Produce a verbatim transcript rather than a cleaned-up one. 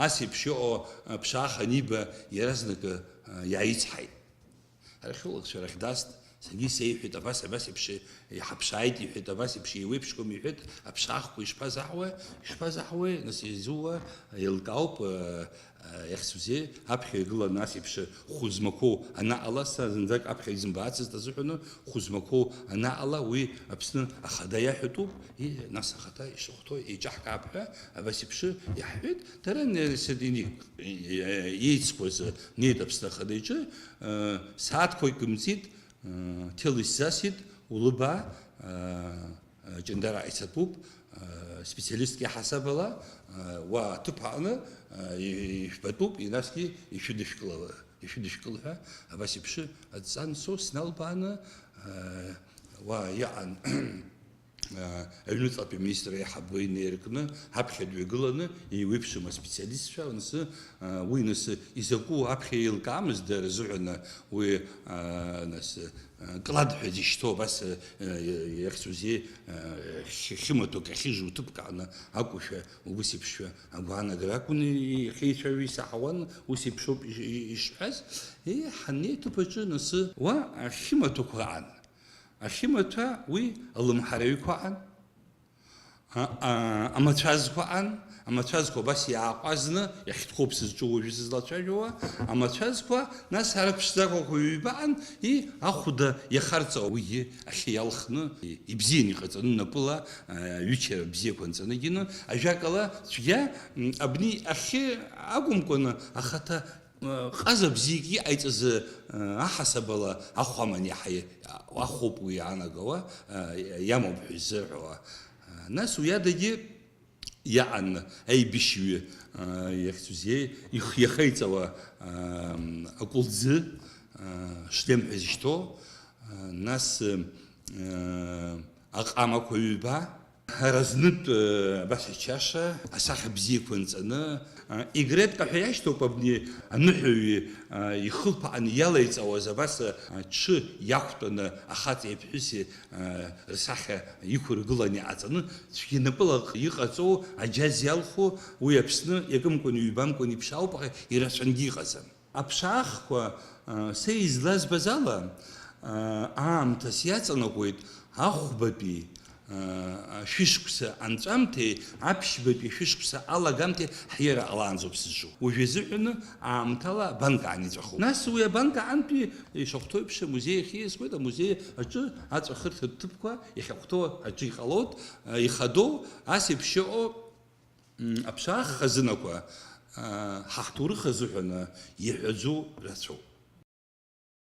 Ас еиԥш иҟоу аԥшаах аниба, иаразнакы иааицҳаит. Археологцәа рахь дааст, саргьы сеиҳәеит, абас, абас еиԥш иҳаԥшааит, иҳәеит, абас еиԥш еиуеиԥшқәам, иҳәеит, аԥшаахқәа ишԥазаҳуеи, ишԥазаҳуеи, нас изуа еилкаауп, иахьсузеи, аԥхьа игыланы ас еиԥш хәы змақәоу анаҟала, са зынӡак аԥхьа изымбацызт азыҳәаны, хәы змақәоу анаҟала, уи Аԥсны ахада иаҳәатәуп, и, нас ахада ишахәҭоу еиҿаҳкаап ҳәа, абас еиԥш иаҳҳәеит, дара не-, сыдини-, еицқәаз неит Аԥсны ахада иҿы, сааҭқәак имҵит, ҭел исзасит, улыбаа, Ҷандар ааицатәуп, специалистк иаҳасаб ала, уа аҭыԥ аҟны ишәбатәуп, насгьы ишәыдышәкыл, ишәыдышәкыл ҳәа абас еиԥш адҵа ансоу сналбааны, уа иҟан аҩныҵҟатәи аминистр аиҳабы инеиркны, ҳаԥхьа дҩагыланы, еиуеиԥшым аспециалистцәа ансы, уи нас изакәу аԥхьа еилкаамызт дара рзыҳәан, уи, нас, клад ҳәа зышьҭоу абас, иахьӡузеи, хьымаҭәак ахьыжу ҭыԥк аҟны акәушәа, убыс еиԥшшәа агәаанагара акәын ихеицәажәо исаҳауан, ус еиԥшоуп ишҳәаз. Ҳаннеи аҭыԥ аҿы анасы, уа ахьымаҭәақәа аан. Ахьымаҭәа уи алымҳараҩқәа аан. А, а, амацәазқәа аан, амацәазқәа абас иааҟәазны, иахьтәқәоуп сызҿу уажәы сызлацәажәауа, амацәазқәа, нас ара ԥшӡақәақәа ҩба аан, и, ахәда иахарҵауа уигьы ахьы иалхны, ибзианы иҟаҵаны напыла, а, ҩычара бзиақәа нҵаны икны, ажәакала, цәгьа, м, абни ахьы акәымкәаны, ахаҭа Ҟаза бзиак иҟаиҵаз аҳасабала ахә аман иаҳа ахәоуп уи иаанагауа, иамоуп ҳәа иззырҳәауа. Нас уи адагьы иаан аибашьҩы иахьӡузеи ихы иахеиҵауа акәылӡы, шлем ҳәа изышьҭоу, нас аҟамақәа ҩба, Разнытә, э, абас ачаша, асахьа бзиақәа нҵаны, а, игретка ҳәа иашьҭоуп абни аныҳәаҩы, а, ихылԥаан иалаиҵауаз абас, а, аҽы иақәтәаны ахаҵеи аԥҳәыси, а, рсахьа иқәыргыланы иҟаҵаны, цәгьа напыла иҟаҵоу аџьаз иалху, уи Аԥсны иакымкәан-ҩбамкәан иԥшаауп, аха ирацәангьы иҟаӡам. Аԥшаахқәа, а, са излазбаз ала, а, аамҭас иаҵанакуеит ахәбатәи, а, шәышықәса анҵәамҭеи аԥшьбатәи шәышықәса алагамҭеи ҳиара ҟалаанӡоуп сызҿу. Уажә изыҳәаны аамҭала абанк аан иҵәахуп. Нас уи абанк аантәи ишахәҭоу еиԥш амузеи ахь ииасуеит, амузеи аҿы аҵәахырҭатә ҭыԥқәа иахьахәҭоу аҿы иҟалоит, а, ихадоу, ас еиԥш иҟоу М, аԥшаах хазынақәа, а, ҳа ҳҭоурых азыҳәаны иҳәаӡоу рацәоуп.